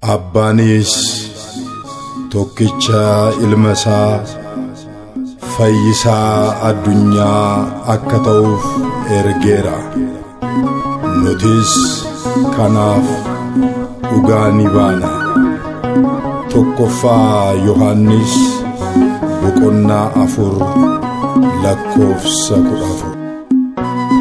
Abbaanis tokkicha ilma isaa fayyisaa addunyaa akka ta'uuf ergeera. Nutis kanaaf dhugaa ni baana. Tokkoffaa Yohannis boqonnaa 4 lakkoofsa 14.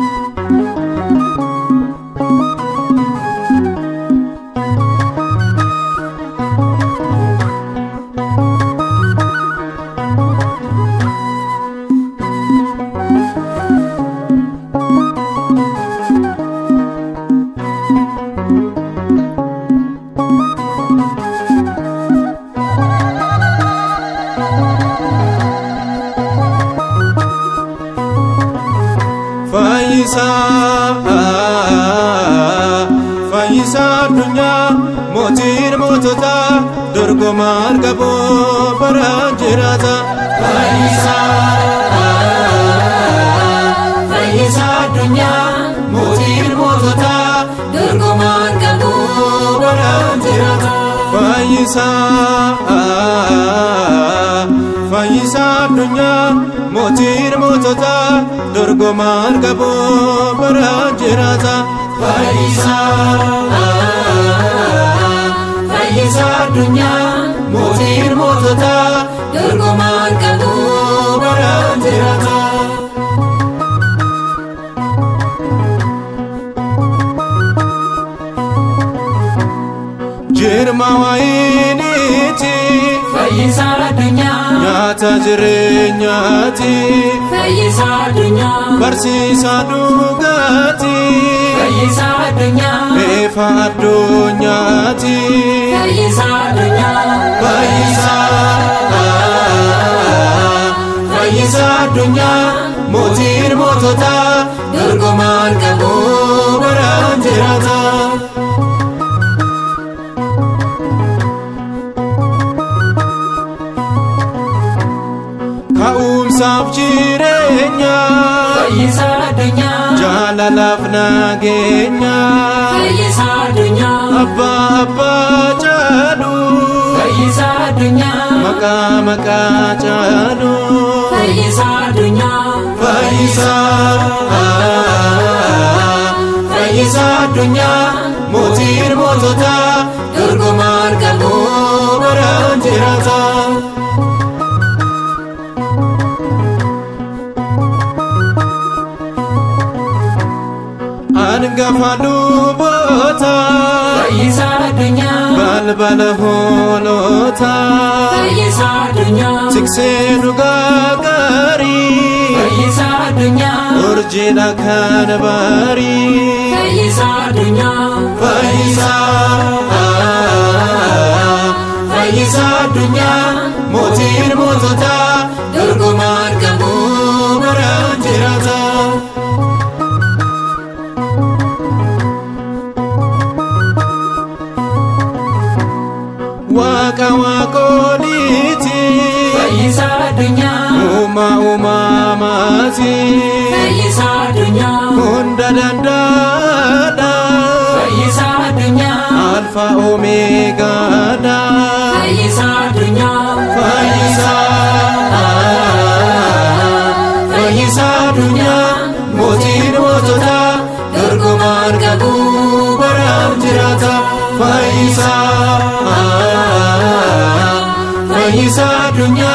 Fayyisaa addunyaa mootiin moototaa dorgomaan qabu baraan jiraata. Fayyisaa addunyaa mootiin moototaa dorgomaan qabu baraan jiraata. Fayyisaa addunyaa mootiin moototaa dorgomaan qabu baraan jiraata. Fayyisaa addunyaa mootiin moototaa dorgomaan qabu baraan jiraata. Jirma wayiniiti Fayyisaa addunyaa nyaata jireenyaati Fayyisaa addunyaa barsiisaa dhugaati Fayyisaa addunyaa ifa addunyaati. Fayyisaa addunyaa Fayyisaa addunyaa mootiin moototaa dorgomaan qabu baraan jiraata. Ka'umsaaf jireenya Fayyisaa addunyaa jaalalaaf nageenya Fayyisaa addunyaa abbaa abbaa caalu Fayyisaa addunyaa maqaa maqaa caalu. Fayyisaa addunyaa Fayyisaa addunyaa mootiin moototaa dorgomaan qabu baraan jiraata. Angafa luboota Fayyisaa addunyaa balbala hoolota Fayyisaa addunyaa tiksee dhugaa gaarii Fayyisaa addunyaa urjiidha kan barii. Fayyisaa addunyaa Fayyisaa addunyaa mootiin moototaa dorgomaan qabu baraan jiraata. Waaqa waaqoliiti Fayyisaa addunyaa uumaa uumamaati Fayyisaa addunyaa hunda danda'aadha Fayyisaa addunyaa alfa omeegaadha. Fayyisaa addunyaa Fayyisaa addunyaa mootiin moototaa dorgomaan qabu baraan jiraata. Fayyisaa addunyaa.